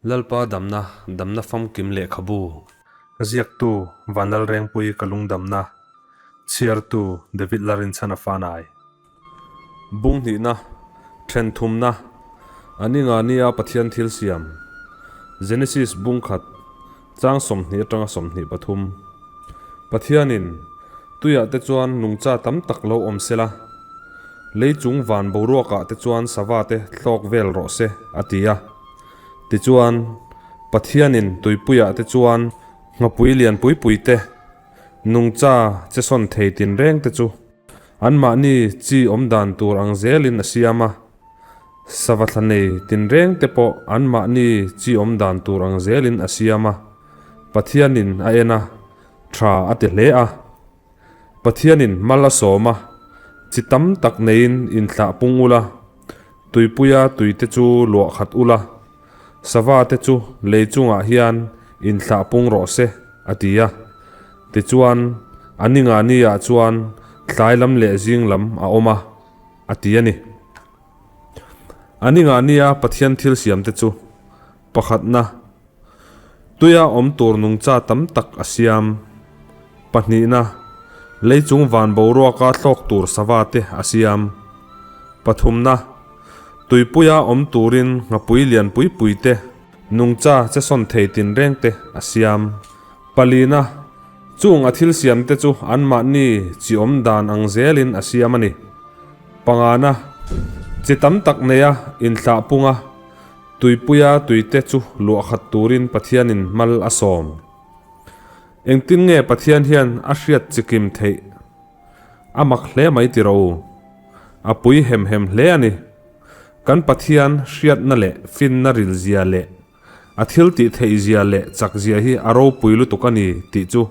Lalpa damna, damna famkim lehkhabu. Ziaktu, Vanlalrengpui ka lungdamna. Chhiartu, David Larinchhana Fanai. Bung hnihna, then thumna, An inga nia Pathian thil siam. Genesis bung khat, chang 20 atanga 23. Pathianin, Tuiah te chuan nungcha tam tak lo awm sela, lei chung van boruakah te chuan sava te thlawk vel rawh se, a ti a. Tichuan, Pathianin tuipuiah te chuan nghapui lian pui pui te, nungcha che sawn thei tinreng te chu anmahni chi awm dan tur ang zelin a siam a, sava thla nei tinreng te pawh anmahni chi awm dan tur ang zelin a siam a, Pathianin a en a, tha a ti hle a. Pathianin mal a sawm a, chi tam tak neiin inthlah pung ula, tuipuia tuite chu luah khat ula, sava te chu lei chungah hian inthlah pung rawh se, a ti a. Tichuan, a ninga niah chuan tlai lam leh zing lam a awm a, a ti a ni. A ninga nia Pathian thil siamte chu pakhatna, Tuia awm tur nungcha tam tak a siam. Pahnihna, Leichung van boruaka thlawk tur sava te a siam. Pathumna, Tuipuia awm turin nghapui lian pui pui te, nungcha che sawn thei tinreng te a siam. Palina, Chung a thil siam te chu anmahni chi awm dan ang zelin a siam a ni. Pangana, Chi tam tak neia inthlah punga Tuipuia tuite chu luah khat turin Pathianin mal a sawm. Engtin nge Pathian hian a hriat chikim theih? A mak hle mai ti ro. A pui hem hem hle a ni. Kan Pathian hriatna leh finna rilzia leh a thil tih theihzia leh chakzia hi a ropui lutuk a ni tih chu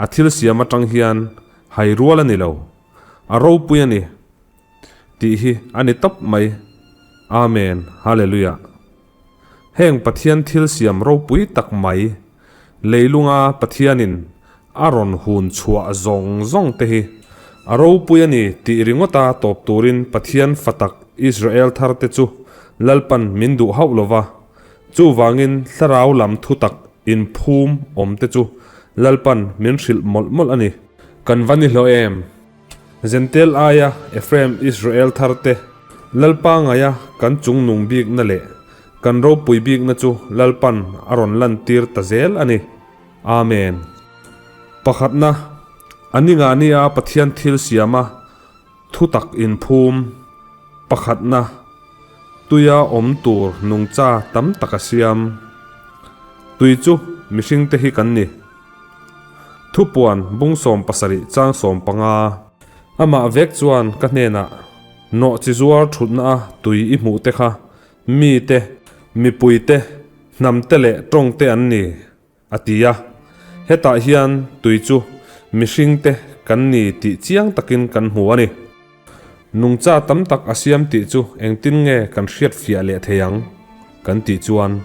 a thil siam atang hian hai rual a ni lo. A ropui a ni. Tih hi a ni tawp mai. Amen. Hallelujah. Heng Pathian thil siam ropui tak mai, leilunga Pathianin a rawn hun chhuah zawng zawng te hi a ropui a ni tih ringawta tawp turin Pathian fa tak Israel thar te chu Lalpan min duh hauh lova, chuvangin thlarau lam thutak inphum awm te chu Lalpan min hrilh mawlh mawlh a ni. Kan va ni hlawh em? Zentel aia Ephraim Israel tharte Lalpa ngaia kan chungnung bikna leh kan ropui bikna chu Lalpan a rawn lantir ta zel a ni. Amen. Pakhatna, A ni nga nia Pathian thil siama thutak inphum. Pakhatna, Tuia awm tur nungcha tam tak a siam. Tui chu mihringte hi kan ni. Thupuan bung 70 chang 15. Amah vek chuan ka hnenah, Nawh chi zuar thutna a tui i hmuh te kha mi te, mipui te, hnam te leh tawng te an ni, a ti a. Hetah hian tui chu mihring te kan ni tih chiang takin kan hmu a ni. Nungcha tam tak a siam tih chu engtin nge kan hriat fiah leh thei ang? Kan tih chuan,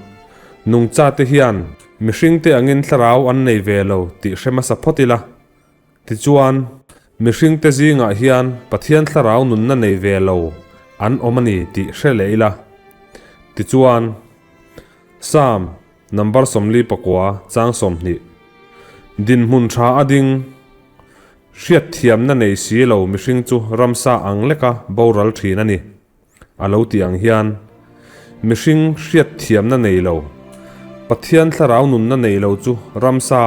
nungcha te hian mihring te angin thlarau an nei ve lo tih hre hmasa phawt ila. Tichuan, mihring te zingah hian Pathian thlarau nunna nei ve lo an awm a ni tih hre leh ila. Tichuan, Psalm number 49 chang 20, Dinhmun tha a ding. Hriatthiamna nei si lo mihring chu ramsa ang leka boral thin a ni, a lo tih ang hian, mihring hriatthiamna nei lo, Pathian thlarau nunna nei lo chu ramsa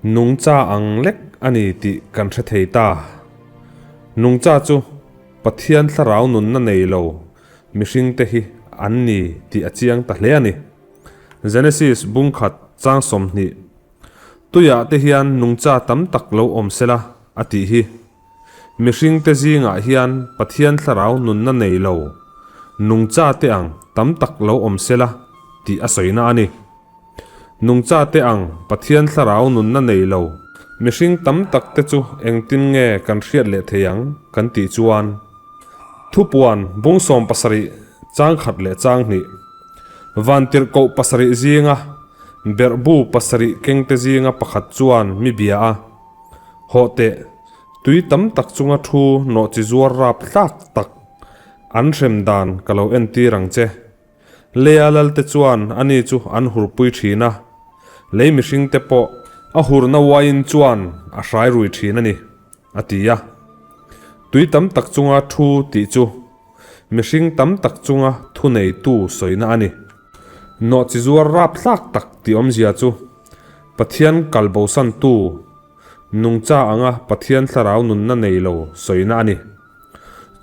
nungcha ang lek a ni tih kan hre thei ta. Nungcha chu Pathian thlarau nunna nei lo mihringte hi an ni tih a chiang ta hle a ni. Genesis bung khat chang 20. Tuiah te hian nungcha tam tak lo awm sela, a tih hi. Mihringte zingah hian Pathian thlarau nunna nei lo, nungcha te ang tam tak lo awm sela tih a sawina a ni. Nungcha te ang Pathian thlarau nunna nei lo, mihring tam tak te chu engtin nge kan hriat leh thei ang kan tih chuan, Thupuan bung 70 chang khat leh chang hnih, Vantirhkoh pasarih zinga Berhbu pasarih kengte zinga pakhat chuan mi bia a, Hawh teh, tui tam tak chunga thu nawh chi zuar rap tlak tak an hrem dan ka lo entir ang che. Leia lalte chuan ani chu an hurpui thin a, lei mihringte pawh a hurna uaiin chuan a hrai rui thin a ni, a ti a. Tui tam tak chunga thu tih chu mihring tam tak chunga thuneitu sawina a ni. Nawhchizuar rapthlak tak tih awmzia chu Pathian kalbosantu nungcha anga Pathian thlarau nunna nei lo sawina a ni.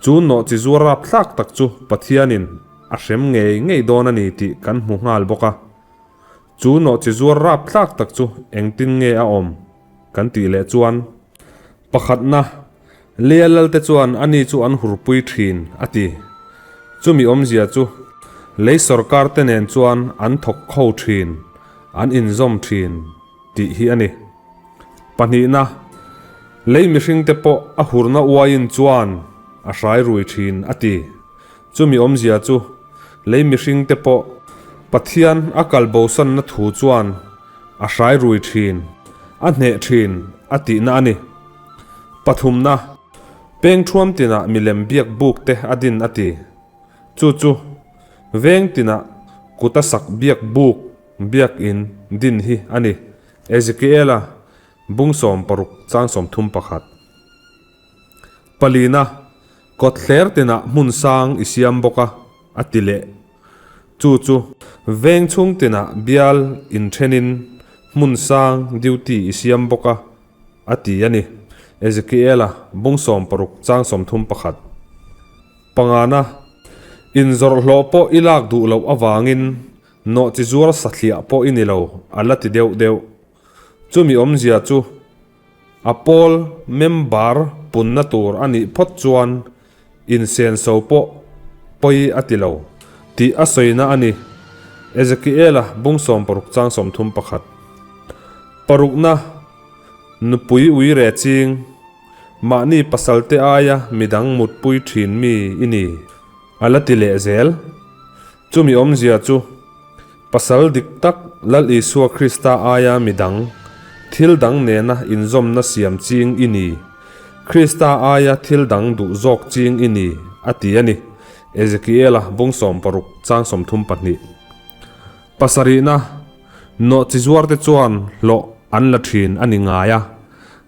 Chu nawhchizuar rapthlak tak chu Pathianin a hrem ngei ngei dawn a ni tih kan hmu nghal bawk a. Chu nawhchizuar rapthlak tak chu engtin nge a awm kan tih leh chuan, Pakhatna, Leia lalte chuan ani chu an hurpui thin, a ti. Chumi awmzia chu lei sawrkar te nen chuan an thawk kho thin, an inzawm thin tih hi a ni. Pahnihna, Lei mihringte pawh a hurna uaiin chuan a hrai rui thin, a ti. Chumi awmzia chu lei mihringte pawh Pathian a kal bosanna thu chuan a hrai rui thin, a hneh thin a tihna a ni. Pathumna, Peng thuam tinah milem biak buk te a din a ti. Chu chu veng tinah kuta sak biak buk, biakin, din hi a ni. Ezekiela bung 16 chang 31. Palina, Kawtthler tinah hmun sang i siam bawk a, a ti leh. Chu chu veng chhung tinah bial inthenin hmun sang duty i siam bawk a, a ti a ni. Ezekiela bung 16 chang 31. Pangana, Inzawrh hlawh pawh i lak duh loh avangin nawhchizuar sathliah pawh i ni lo, a la ti deuh deuh. Chumi awmzia chu A pawl member punna tur a nih phawt chuan insenso pawh pawi a ti lo tih a sawina a ni. Ezekiela bung 16 chang 31. Parukna, Nupui uire ching, mahni pasalte aia midang mutpui thin mi i ni, a la ti leh zel. Chumi awmzia chu Pasal dik tak Lal Isua Krista aia mi dang, thil dang nena inzawmna siam ching i ni. Krista aia thil dang duh zawk ching i ni, a ti a ni. Ezekiela bung 16 chang 32. Pasarihna, Nawhchizuarte chuan hlawh an la thin a ni ngai a,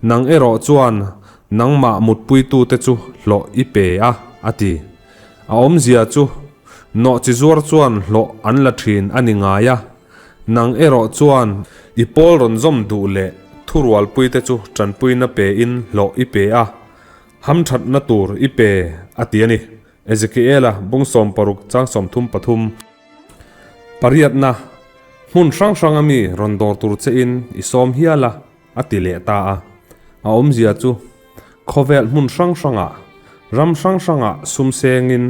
nang erawh chuan nangmah mutpuitute chu hlawh i pe a, a ti. A awmzia chu, nawhchizuar chuan hlawh an la thin a ni ngai a, nang erawh chuan i pawl rawn zawm duh leh thurualpuite chu tanpuina pein hlawh i pe a, hamthatna tur i pe, a ti a ni. Ezekiela bung 16 chang 33. Pariatna, Hmun hrang hranga mi rawn dawr tur chein i sawm hial a. A ti leh ta a. A awmzia chu khawvel hmun hrang hrangah, ram hrang hrangah sum sengin,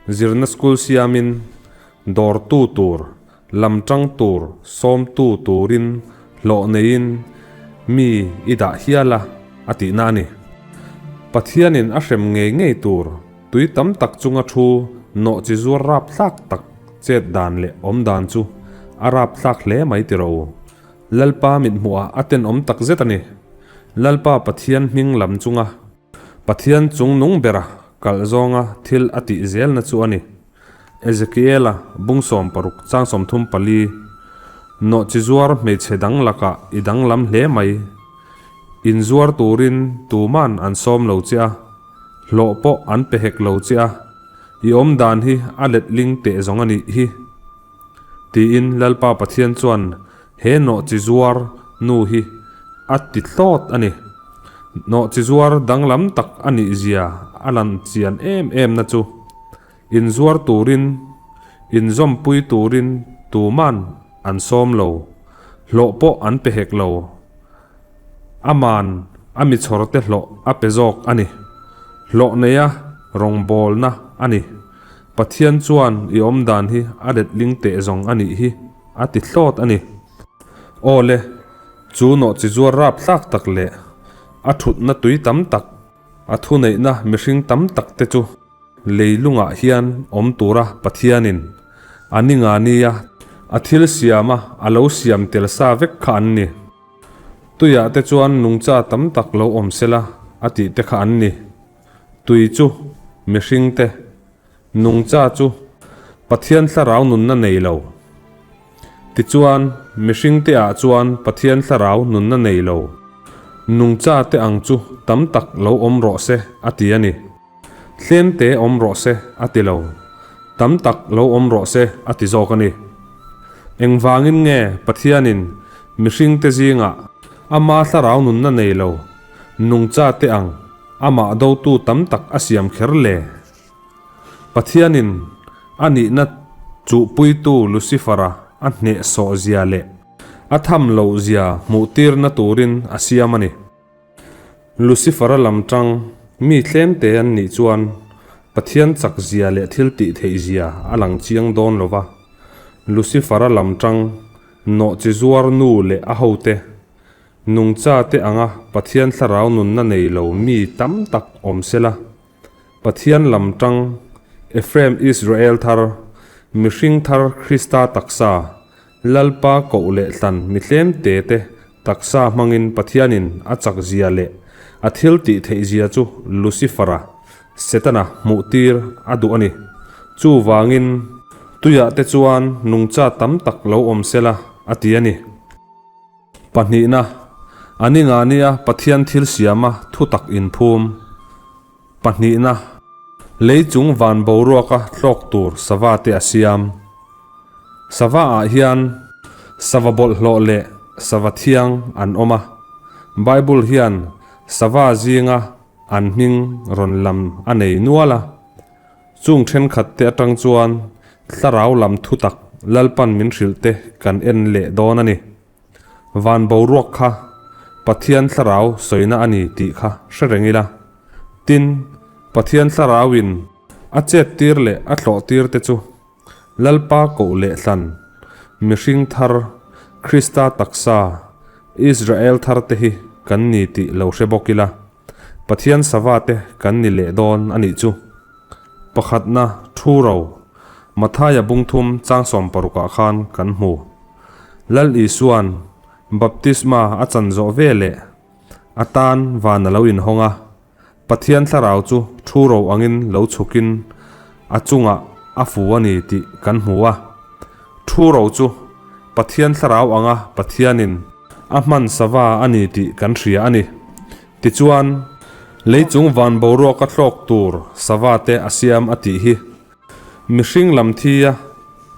zirna school siamin, dawrtu tur, lam tang tur, sawmtu turin hlawh neiin mi i dah hial a, a tihna a ni. Pathianin a hrem ngei ngei tur tui tam tak chunga thu nawhchizuar rapthlak tak chet dan leh awm dan chu a rapthlak hle mai tiro. Lalpa mithmuhah a tenawm tak zet a ni. Lalpa Pathian hming lam chunga Pathian chung nung bera kalh zawnga thil a tih zelna chu a ni. Ezekiela bung 16 chang 34 Nawhchizuar hmeichhe dang lakah i danglam hle mai. Inzuar turin tuman an sawm lo che a, hlawh pawh an pe hek lo che a, i awmdan hi a letling teh zawng a nih hi. Tiin Lalpa Pathian chuan he nawhchizuar nu hi a ti hlawt a ni. Nawhchizuar danglam tak a nih zia a lan chian em em na chu inzuar turin, inzawmpui turin tuman an sawm lo, hlawh pawh an pe hek lo. Aman a mi chhawrte hlawh a pe zawk a ni. Hlawh neia rawngbawlna a ni. Pathian chuan i awm dan hi a letling teh zawng a nih hi, a ti hlawt a ni. Aw le, chu nawhchizuar rapthlak tak leh a thutna tui tam tak, a thuneihna mihring tam tak te chu leilungah hian awm tura Pathianin a ninga nia a thil siama a lo siam tel sa vek kha an ni. Tuiah te chuan nungcha tam tak lo awm sela a tih te kha an ni. Tui chu mihringte, nungcha chu. Pathian thlarau nunna nei lo. Tichuan, mihringte ah chuan Pathian thlarau nunna nei lo, nungcha te ang chu tam tak lo awm rawh se a ti a ni. Tlemte awm rawh se a ti lo, tam tak lo awm rawh se a ti zawk a ni. Engvangin nge Pathianin mihringte zingah ama thlarau nunna nei lo, nungcha te ang amah dotu tam tak a siam kher le? Pathianin a nihna chuhpuitu Lucifer-a a hnehsawh zia leh a tham loh zia hmuhtirna turin a siam a ni. Lucifer-a lam tang mi tlemte an nih chuan Pathian chak zia leh thil tih theih zia a lang chiang dawn lo va. Lucifer-a lam tang nawhchi zuar nu leh a hote, nungcha te anga Pathian thlarau nunna nei lo mi tam tak awm sela, Pathian lam tang, Ephraim Israel thar, mihring thar Krista taksa, Lalpa koh leh tlan mi tlem te te taksa hmangin Pathianin a chak zia leh a thil tih theih zia chu Lucifer-a, Setana, hmuh tir a duh a ni. Chuvangin, tuiah te chuan nungcha tam tak lo awm sela a ti a ni. Pahnihna, A ni nga nia Pathian thil siama thutak inphum. Pahnihna, Lei chung van boruaka hlawk tur sava te a siam. Sava ah hian sava bawlhhlawh leh sava thiang an awm a. Bible hian sava zinga an hming rawn lam a nei nual a. Chung thenkhat te atang chuan thlarau lam thutak Lalpan min hrilh te kan en leh dawn a ni. Van boruak kha Pathian thlarau sawina a ni tih kha hre reng ila. Tin, Pathian thlarauin a chet tir leh a thlawh tir te chu Lalpa koh leh hlan, mihring thar, Krista taksa, Israel thar te hi kan ni tih lo hre bawk ila. Pathian sava te kan ni leh dawn a nih chu. Pakhatna, Thu ro, Mathaia bungthum chang sawmparukah khan kan hmu. Lal Isua'n baptisma a chan zawh ve leh a tan van a lo inhawng a, Pathian thlarau chu thu ro angin lo chhukin a chungah a fu a ni tih kan hmu a. Thu ro chu Pathian thlarau anga Pathianin a hman sava a ni tih kan hria a ni. Tichuan, lei chung van boruaka hlawk tur sava te a siam a tih hi. Mihring lam thia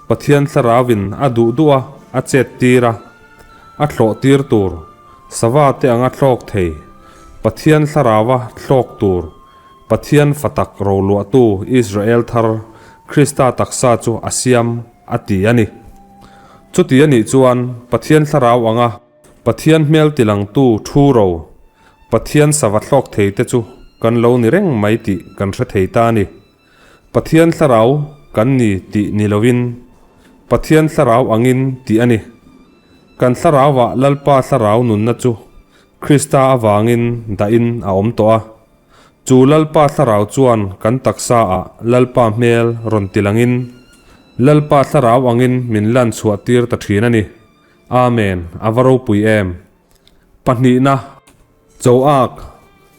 Pathian thlarauin a duh duh a a chet tir a, a thlawh tir tur sava te anga thlawk thei, Pathian thlaraua thlawk tur Pathian fa tak roluahtu Israel thar Krista taksa chu a siam a ti a ni. Chuti a nih chuan Pathian thlarau anga Pathian hmel tilangtu thu ro, Pathian sava thlawk thei te chu kan lo ni reng mai tih kan hre thei ta a ni. Pathian thlarau kan ni tih ni loin Pathian thlarau angin tih a ni. Kan thlarauah Lalpa thlarau nunna chu Krista avangin dahin a awm tawh a. Chu Lalpa thlarau chuan kan taksaah Lalpa hmel rawn tilangin Lalpa thlarau angin min lan chhuah tir ta thin a ni. Amen, a va ropui em! Pahnihna. Choak,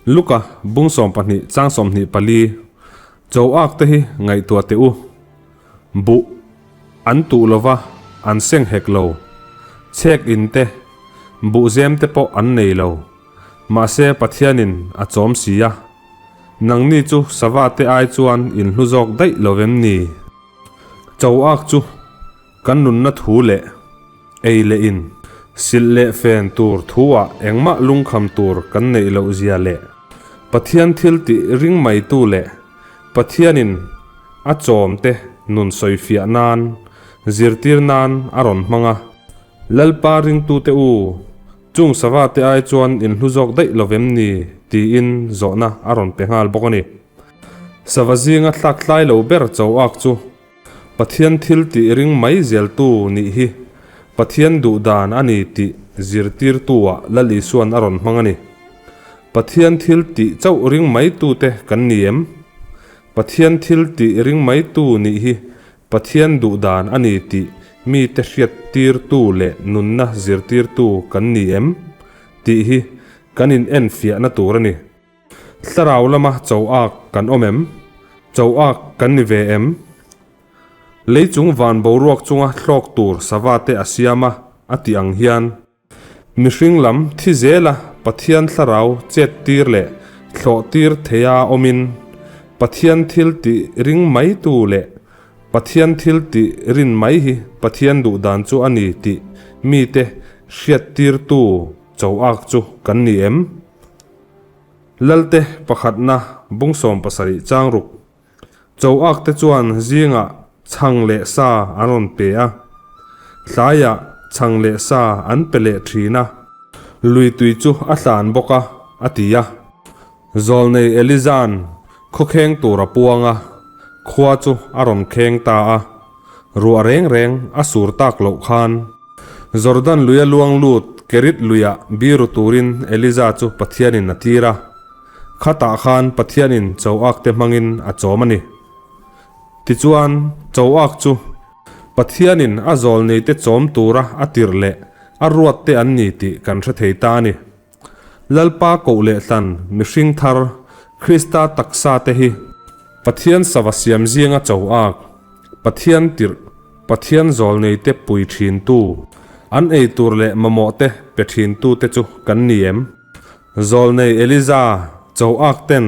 Luka bung 12 chang 24, Choak te hi ngaihtuah teh u. Buh an tuh lova an seng hek lo. Chhek in te, buh zem te pawh an nei lo. Mahse Pathianin a chawm si a. Nangni chu sava te ai chuan in hlu zawk daih lo vem ni? Choak chu kan nunna thu leh ei leh in silh leh fen tur thu ah engmah lungkham tur kan neih loh zia leh Pathian thil tih ring mai tu leh Pathianin a chawm te nun sawifiah nan zirtir nan a rawn hmang a. Lalpa ringtute u, chung sava te ai chuan in hlu zawk daih lo vem ni? tiin zawhna a rawn pe nghal bawk a ni. Sava zinga thlak tlai lo ber cho ak chu Pathian thil tih ring mai zeltu nih hi Pathian duh dan a ni tih zirtirtu-ah Lal Isua'n a rawn hmang a ni. Pathian thil tih chauh ring maitute kan ni em? Pathian thil tih ring maitu nih hi Pathian duh dan a ni tih mite hriattirtu leh nunna zirtirtu kan ni em? Tih hi kan inenfiahna tur a ni. Thlarau lama cho ak kan awm em? Cho ak kan ni ve em? Lei chung van boruak chunga hlawk tur sava te a siam a, a tih ang hian. Mihring lam thi zela Pathian thlarau chet tir leh thlawh tir theia awmin, Pathian thil tih ring mai tu leh Pathian thil tih rin mai hi Pathian duh dan chu a ni tih mite hriat tirtu cho ak chu kan ni em? Lalte pakhatna bung 70 chang ruk. Cho ak te chuan zingah chhang leh sa an rawn pe a, tlaiah chhang leh sa an pe leh thin a, lui tui chu a tlan bawk a, a ti a. Zawlnei Eliza'n khawkheng tur a puang a, khua chu a rawn kheng ta a, ruah reng reng a sur tak loh khan. Jordan luia luang lut Kerit luiah biru turin Eliza chu Pathianin a tir a, khatah khan Pathianin choakte hmangin a chawm a ni. Tichuan, choak chu Pathianin a zawlneite chawm tura a tirh leh a ruatte an ni tih kan hre thei ta a ni. Lalpa koh leh hlan mihring thar Krista taksa te hi Pathian sava siam zinga cho ak, Pathian tirh, Pathian zawlnei te pui thin tu, an ei tur leh mamawh te pe thin tu te chu kan ni em? Zawlnei Eliza cho ak ten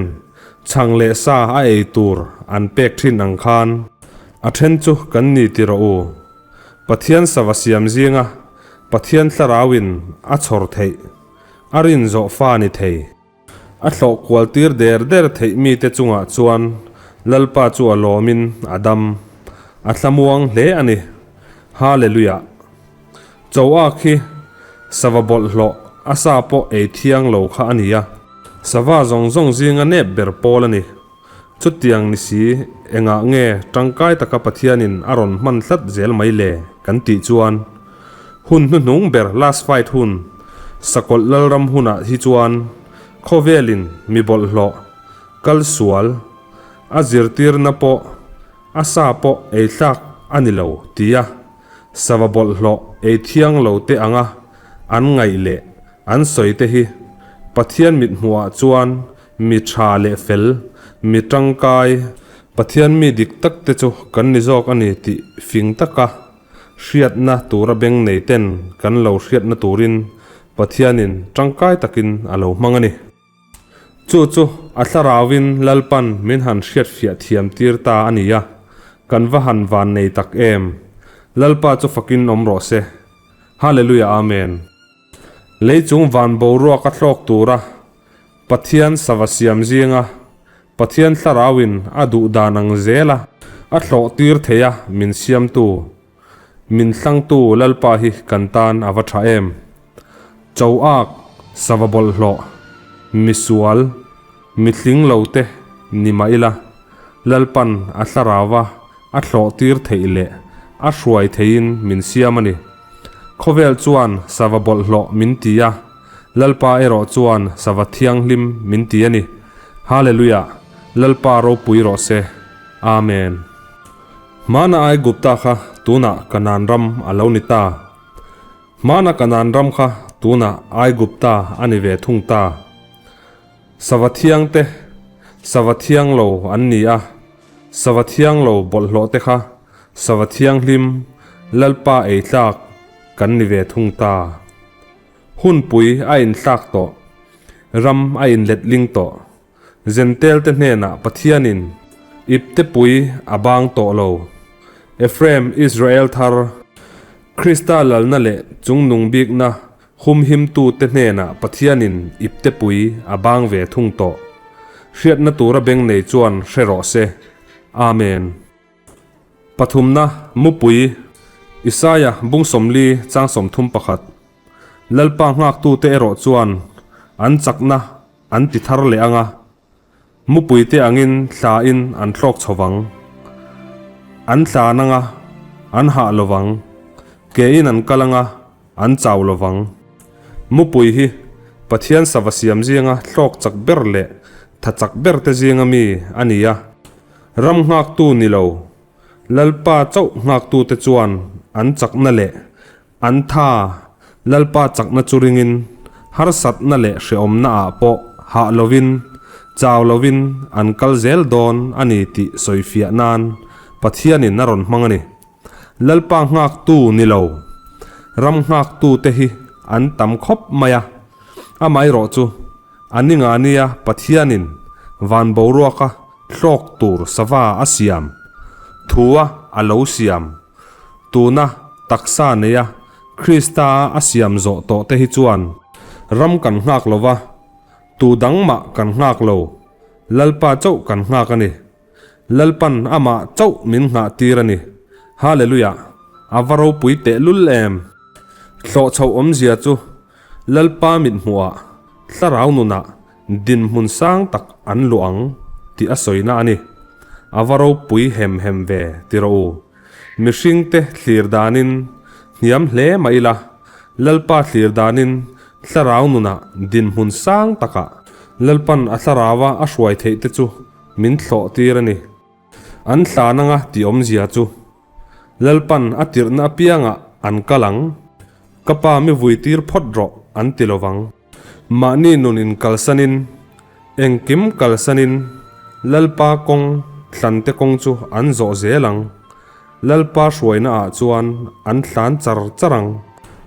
chhang leh sa a ei tur an pek thin ang khan a then chu kan ni ti rawh u. Pathian sava siam zinga Pathian thlarauin a chhawr theih, a rin zawh fa ni thei. A thlawh kual tir der der theih mite chungah chuan Lalpa chu a lawmin a dam, a thlamuang hle a ni. Hallelujah! Choa khi sava bawlhhlawh a sa pawh ei thiang lo kha a ni a, sava zawng zawng zinga nep ber pawl a ni. Chutiang ni si, engah nge tangkai taka Pathianin a rawn hman tlat zel mai le? kan tih chuan, hun hnuhnung ber last fight hun, Sakawlh Lalram hunah hi chuan khawvelin mi bawlhhlawh, kal sual, a zirtirna pawh a sa pawh ei thlak a ni lo tia sava bawlhhlawh ei thiang lo te anga an ngaih leh an sawi te hi Pathian mithmuhah chuan Mi tha leh fel, mi tangkai, Pathian mi dik tak te chu kan ni zawk a ni tih fing taka hriatna tura beng nei ten kan lo hriatna turin Pathianin tangkai takin a lo hmang a ni. Chu chu a thlarauin Lalpan min han hriatfiah thiam tir ta a ni a, kan va han van nei tak em! Lalpa chu fakin awm rawh se. Hallelujah Amen. Lei chung van boruak a thlawk tura Pathian sava siam zinga Pathian thlarauin a duh dan ang zela a thlawh tir thei a min siamtu, min thlangtu Lalpa hi kan tan a va tha em. Cho ak, sava bawlhhlawh, misual, mitling lo te ni mah ila, Lalpan a thlarauva a thlawh tir theih leh a hruai theiin min siam a ni. Khawvel chuan sava bawlhhlawh min ti a, Lalpa erawh chuan sava thianghlim min ti a ni. Hallelujah! Lalpa ropui rawh se. Amen. Hmana Aigupta kha tunah Kanaan ram a lo ni ta. Hmana Kanaan ram kha tunah Aigupta a ni ve thung ta. Sava thiangte sava thiang lo an ni a, sava thiang lo bawlhhlawh te kha sava thianghlim Lalpa ei tlak kan ni ve thung ta. Hunpui a inthlak tawh, ram a inletling tawh. Zentel te hnenah Pathianin iptepui a bang tawh lo. Ephraim Israel thar, Krista lalna leh chungnung bikna humhimtu te hnenah Pathianin iptepui a bang ve thung tawh. Hriatna tura beng nei chuan hre rawh se. Amen. Pathumna, Mupui, Isaia bung 40 chang 31. Lalpa nghaktute erawh chuan an chakna an ti thar leh ang a, mupuite angin thlain an thlawk chho vang. An tlan ang a, an hah lo vang. Kein an kal ang a, an chau lo vang. Mupui hi Pathian sava siam zinga thlawk chak ber leh tha chak berte zinga mi a ni a. Ram nghaktu ni lo, Lalpa chauh nghaktute chuan an chakna leh an tha Lalpa chakna chu ringin harsatna leh hrehawmna ah pawh hah lovin, chau lovin an kal zel dawn a ni tih sawifiah nan Pathianin a rawn hmang a ni. Lalpa nghaktu ni lo, ram nghaktute hi an tam khawp mai a. Amaherawh chu, a ni nga nia Pathianin van boruaka hlawk tur sava a siam, thua a lo siam, tuna taksa neia Krista a siam zawh tawh te hi chuan ram kan nghak lo va, tu dang mah kan nghak lo, Lalpa chauh kan nghak a ni. Lalpan amah chauh min nghah tir a ni. Hallelujah! A va ropui tehlul em! Hlawh chhoh awmzia chu Lalpa mithmuhah thlarau nunah dinhmun sang tak an luah ang tih a sawina a ni. A va ropui hem hem ve ti rawh u. Mihringte thlir danin hniam hle mah ila, Lalpa thlir danin thlarau nunah dinhmun sang takah Lalpan a thlaraua a hruai theih te chu min thlawh tir a ni. An hlan anga tih awmzia chu Lalpan a tirhna apiangah an kal ang. Ka pa mi vui tir phawt rawh an ti lovang. Mahni nun in kalsanin, engkim kalsanin Lalpa kawng thlante kawng chu an zawh zel ang. Lalpa hruaina ah chuan an thlan char char ang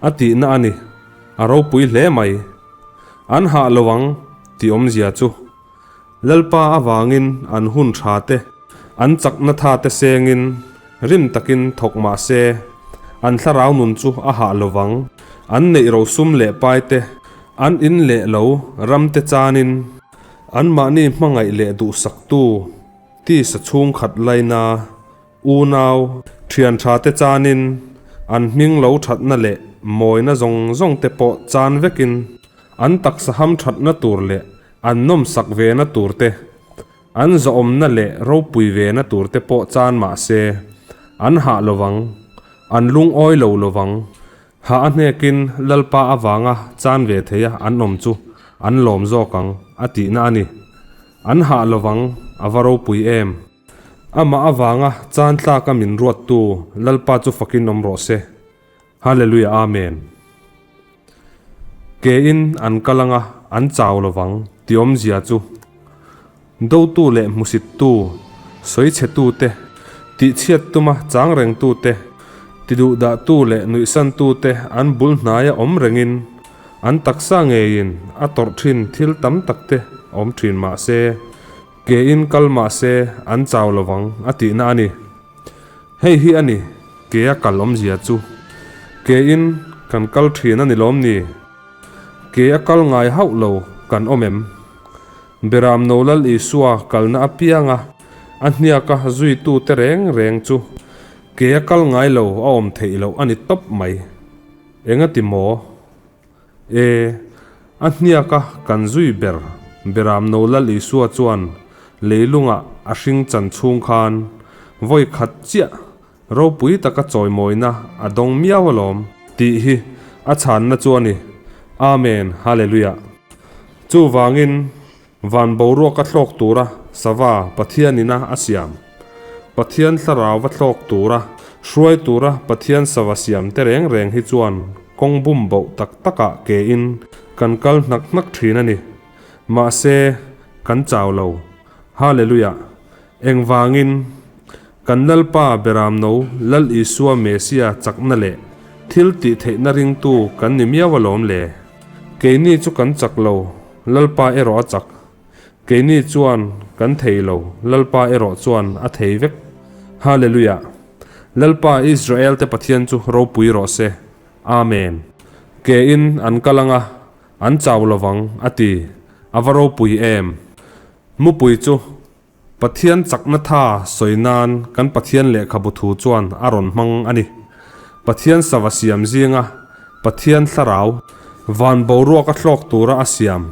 a tihna a ni. A ropui hle mai. An hah lo ang tih awmzia chu. Lalpa avangin an hun tha te, an chakna tha te sengin rim takin thawk mah se, an thlarau nun chu a hah lo vang. An neih rosum leh pai te, an in leh lo ram te chanin, anmahni hmangaih leh duhsaktu tisa chhungkhat laina Unau, thian tha te chanin an hming lo thatna leh mawina zawng zawng te pawh chan vekin an taksa ham thatna tur leh an nawmsak vena tur te, an zawhawmna leh ropui vena tur te pawh chan mah se, an hah lovang, an lungawi lo lovang. Hah a hnekin Lalpa avanga chan ve theia an awm chu an lawm zawk ang a tihna a ni. An hah lovang, a va ropui em! Amah avanga chan tlaka min ruattu Lalpa chu fakin awm rawh se. Hallelujah Amen. Kein an kal anga an chau lovang ti awmzia chu dotu leh hmusittu, sawichhetu te, tihchhiat tuma chang rengtu te, tiduhdahtu leh nuihsantu te an bul hnaia awm rengin an taksa ngeiin a tawrh thin thil tam tak te awm thin mahse Ke in kal mah se an chau lovang a tihna a ni. Hei hi a ni ke a kal awmzia chu. Ke in kan kal thin a ni lawm ni? Ke a kal ngai hauh lo kan awm em? Beram no Lal Isua kalna apianga a hniaka zuitu te reng reng chu ke a kal ngai lo a awm theih loh a ni tawp mai. Engati maw? E, a hniaka kan zui ber Beram No Lal Isua chuan leilungah a hring chan chhung khan vawi khat chiah ropui taka chawimawina a dawng miau alawm tih hi a chhanna chu a ni. Amen Hallelujah. Chuvangin Van boruaka thlawk tura sava Pathianina a siam. Pathian thlarauva thlawk tura hruai tura Pathian sava siam te reng reng hi chuan kawng bum boh tak takah kein kan kal hnak hnak thin a ni. Mahse, kan chau lo. Hallelujah! Engvangin? Kan Lalpa Beramno Lal Isua Mesia chakna leh thil tih theihna ringtu kan ni miau alawm le. Keini chu kan chak lo, Lalpa erawh a chak. Keini chuan kan thei lo, Lalpa erawh chuan a thei vek. Hallelujah! Lalpa Israel te Pathian chu ropui rawh se. Amen. Ke in an kal anga, an chau lovang, a ti. A va ropui em! Mupui chu Pathian chakna tha sawi nan kan Pathian lehkhabu thu chuan a rawn hmang a ni. Pathian sava siam zinga Pathian thlarau van boruaka thlawk tura a siam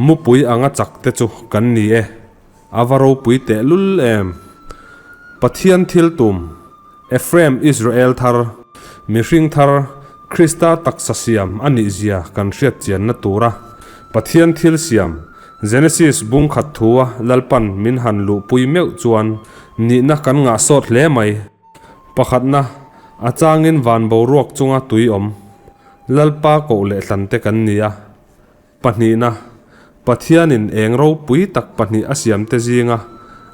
mupui anga chak te chu kan ni e. A va ropui tehlul em! Pathian thil tum Ephraim Israel thar, mihring thar Krista taksa siam a nih zia kan hriat chianna tura Pathian thil siam Genesis bung khat thua Lalpan min han luhpui meuh chuan nihna kan ngah sawt hle mai. Pakhatna, a changin van boruak chunga tui awm Lalpa koh leh hlante kan ni a. Pahnihna, Pathianin eng ropui tak pahnih a siamte zinga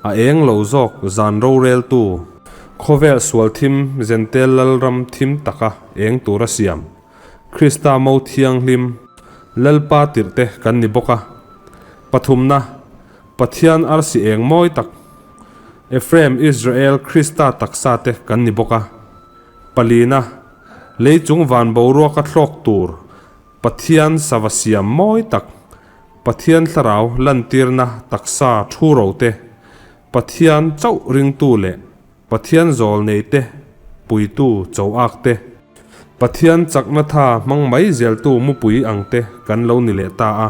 a eng lo zawk zan roreltu. Khawvel sual thim Zentel Lalram thim taka eng tura siam, Krista mo thianghlim, Lalpa tirhte kan ni bawk a. Pathumna, Pathian arsi eng mawi tak, Ephraim Israel Krista taksa te kan ni bawk a. Palina, Lei chung van boruaka thlawk tur Pathian sava siam mawi tak, Pathian thlarau lantirna taksa thu ro te, Pathian chauh ringtu leh Pathian zawl nei te, puitu cho ak te, Pathian chakna tha hmang mai zeltu mupui ang te kan lo ni leh ta a.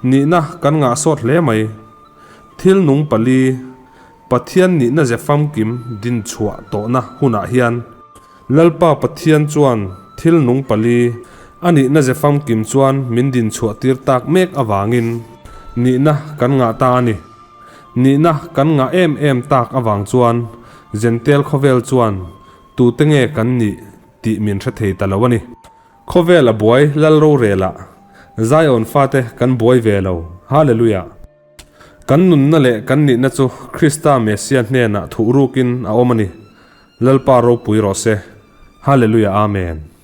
Nihna kan ngah sawt hle mai. Thil nung pali, Pathian nihna ze famkim dinchhuah tawhna hunah hian Lalpa Pathian chuan thil nung pali a nihna ze famkim chuan min dinchhuah tir tak mek avangin nihna kan ngah ta a ni. Nihna kan ngah em em tak avang chuan Zentel khawvel chuan tute nge kan nih tih min hre thei ta lo a ni. Khawvel a buai lal rorelah Zion fate kan buai ve lo. Hallelujah! Kan nunna leh kan nihna chu Krista Messia hnenah thuhrukin a awm a ni. Lalpa ropui rawh se. Hallelujah Amen.